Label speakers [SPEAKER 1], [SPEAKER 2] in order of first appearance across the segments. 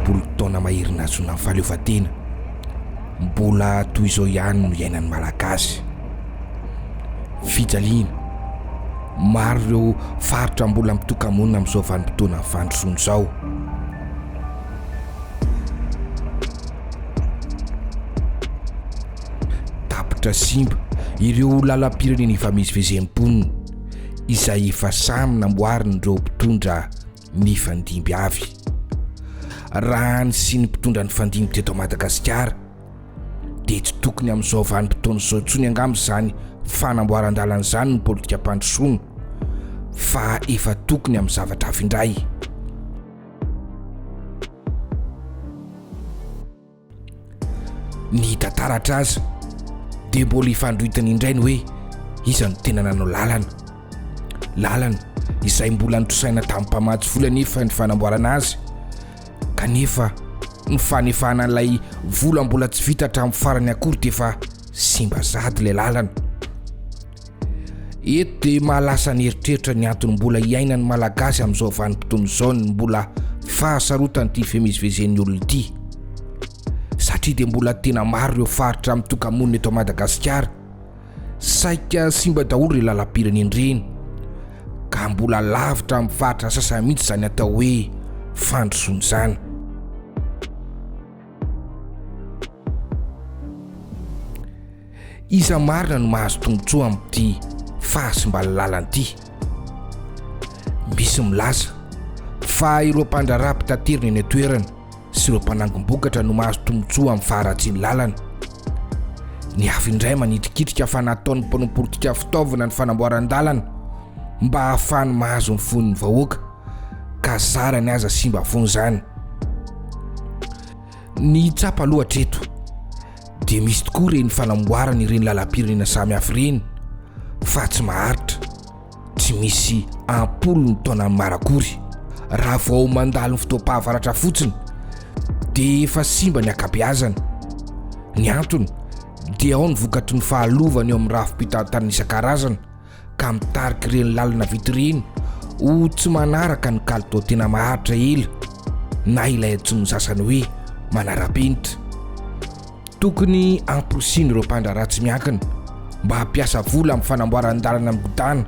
[SPEAKER 1] 50 taona mahery nahazoana ny fahaleovantena, mbola toy izao ihany no iainan'ny Malagasy. Fijaliana. Maro ireo faritra mbola mitoka-monina amin'izao vanim-potoanan'ny fandrosoana izao. Tapitra simba ireo lalam-pirenena ifamezivezen'ny mponina, izay efa samy namboarin'ireo mpitondra nifandimby avy. Raha ny sy ny mpitondra nifandimby teto Madagasikara dia tsy tokony amin'izao vanim-potoana izao intsony angamba izany fanamboaran-dalana izany ny politikam-pandrosoana fa efa tokony amin'ny zavatra hafa indray. Ny hita taratra aza dia mbola ifandroitana indray ny hoe iza no tena nanao lalana. Lalana izay mbola notrosaina tamin'ny mpamatsy vola anefa ny fanamboarana azy kanefa ny fanefana an'ilay vola mbola tsy vita hatramin'ny farany akory dia efa simba sahady ilay lalana. Eto dia mahalasa ny eritreritra ny antony mbola iainan'ny Malagasy amin'izao vanim-potoana izao ny mbola fahasarotan'ity fimezivezen'ny olona ity. Satria dia mbola tena maro ireo faritra mitoka-monina eto Madagasikara. Saika simba daholo ireny lalam-pirenena ireny. Ka mbola lavitra amin'ny faritra sasany mihitsy izany atao hoe fandrosoana izany. Iza marina no mahazo tombontsoa amin'ity fahasimban'ny lalana ity? Misy milaza fa ireo mpandraharaha mpitaterina eny an-toerana sy ireo mpanangom-bokatra no mahazo tombontsoa amin'ny faharatsian'ny lalana. Ny hafa indray manitrikitrika fa nataon'ny mpanao politika fitaovana ny fanamboaran-dalana mba hahafahany mahazo ny fon'ny vahoaka ka zarany aza simba foana izany. Ny tsapa aloha hatreto dia misy tokoa ireny fanamboarana ireny lalam-pirenena samy hafa ireny fa tsy maharitra, tsy misy am-polony taonany maro akory. Raha vao mandalo ny fotoam-pahavaratra fotsiny dia efa simba ny ankabeazany. Ny antony dia ao ny vokatry ny fahalovana eo amin'ny rafi-pitantanana isan-karazany. ka mitarika ireny lalana vita ireny ho tsy manaraka ny kalitao tena maharitra ela na ilay antsoin'ny sasany hoe manara-penitra. Tokony hamporisihina ireo mpandraharaha tsy miankina mba hampiasa vola amin'ny fanamboaran-dalana migodàna,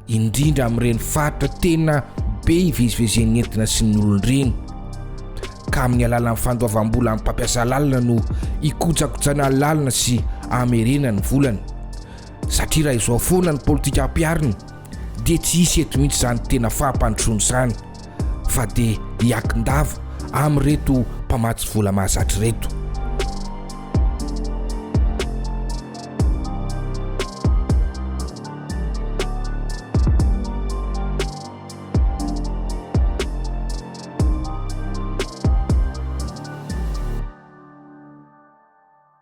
[SPEAKER 1] indrindra amin'ireny faritra tena be ivezivezen'ny entina sy ny olona ireny, ka amin'ny alalan'ny fandoavam-bola amin'ny mpampiasa lalana no hikojakojana lalana sy hamerenany ny volany. Satria raha izao foana ny politika ampiharina dia tsy hisy eto mihitsy izany tena fampandrosoana izany fa dia hiakin-dava amin'ireto mpamatsy vola mahazatra ireto.